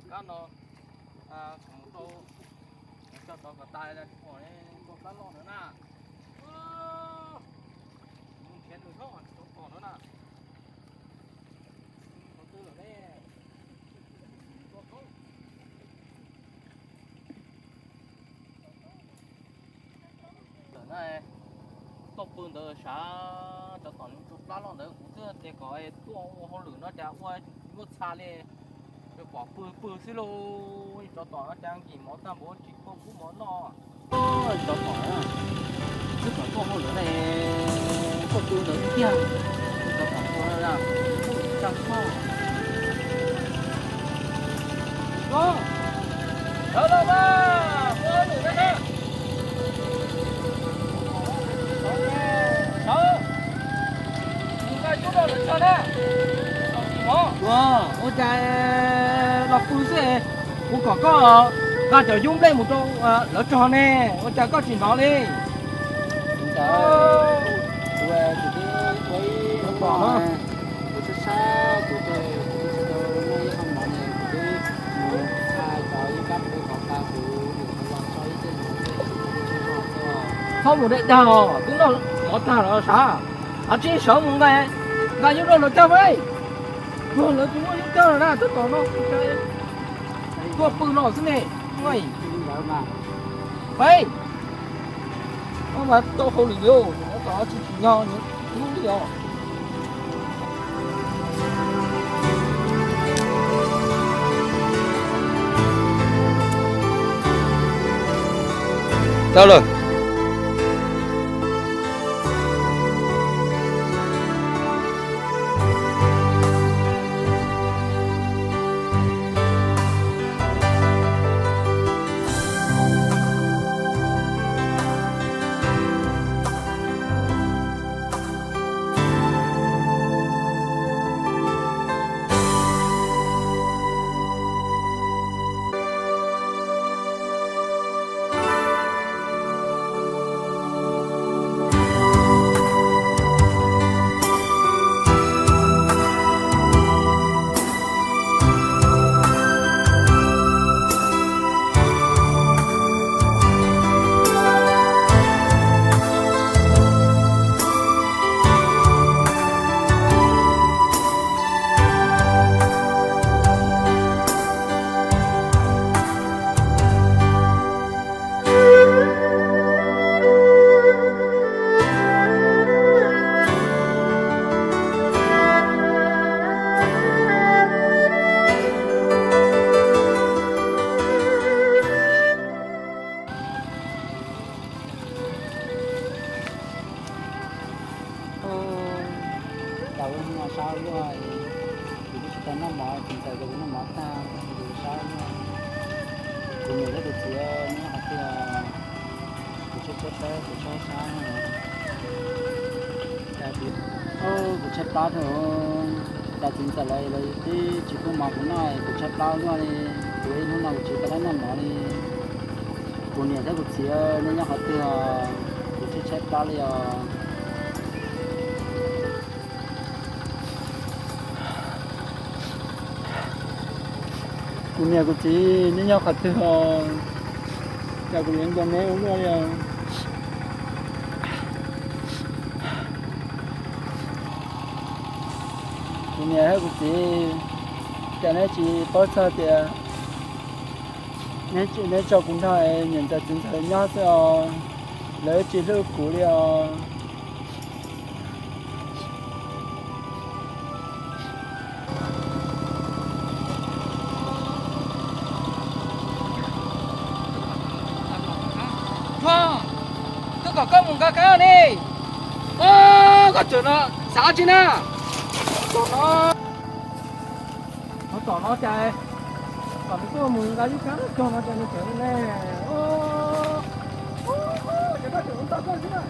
Kab no, kuv mus rau, cog tod kom tas, tua plab loj ntawd na. Mus nrhiav nws noj tsis tau tom no na. Tau twg lawm ne? Lawm na, tuaj pw ntawd sav, cov tom nws tua plab loj ntawd kuv twb tias kom tuaj ua hauj lwm no cas ua luaj txha li. Pom pw pw xwb lauj, cov tom no cas nkim mov tag npaum tsis pub mov noj. Cov tom, twb kom tuaj hauj lwm ne, tuaj pw ntawd tiag. Cov tom tua na, tsa soj. Sawv los mas, ua hauj lwm na. Sawv, mus nqa yub rau lawv tso na. Ua cas los pw xwb, kuv kom koj nqa cov yub nplej mus rau lawv tso ne, ua cas koj tsis hnov li? Txhob mus deb dag os, twb noj mov tag los sav. Av tsis sawv mus nqa, nqa yub rau lawv cog mas. Lawv tsis muaj yub cog lawm na, twb tom no. Tuaj pw no xwb ne. Peb, koj mas tau hauj lwm li, tom tsis tsim nyog hnub li os. Tau lawm. Tau hnub no sab luaj, kuv twb tsis tau noj mov, txiv ntxawm ces kuv noj mov tag, kuv sab luaj. Kuv niam thiab kuv txiv nyob qhov twg, kuv tshaib tshaib plab, kuv tshaib sab. Kuv tshaib plab rau, cas txiv ntxawm lawv twb tsis pub mov kuv noj, kuv tshaib plab luaj li. Kuv ib hnub no kuv tsis tau noj mov li. Kuv niam thiab kuv txiv nej nyob qhov twg, kuv tshaib tshaib plab li os. Kuv niam kuv txiv nej nyob qhov twg os, cas kuv yuav nco neb ua luaj li os. Kuv niam thiab kuv txiv, cas neb tsis paub txog tias neb tso kuv nrog niam ntxawm txiv ntxawm nyob xwb os, lawv tsis hlub kuv li os. Twb kom koj mus nqa kab ne. Koj tseem no xav tsi na? Tom no, tom no cas kom nws tuaj mus nqa lub kab cog no cas nws tseem ne. Ces koj tseem ua tau koj xwb na.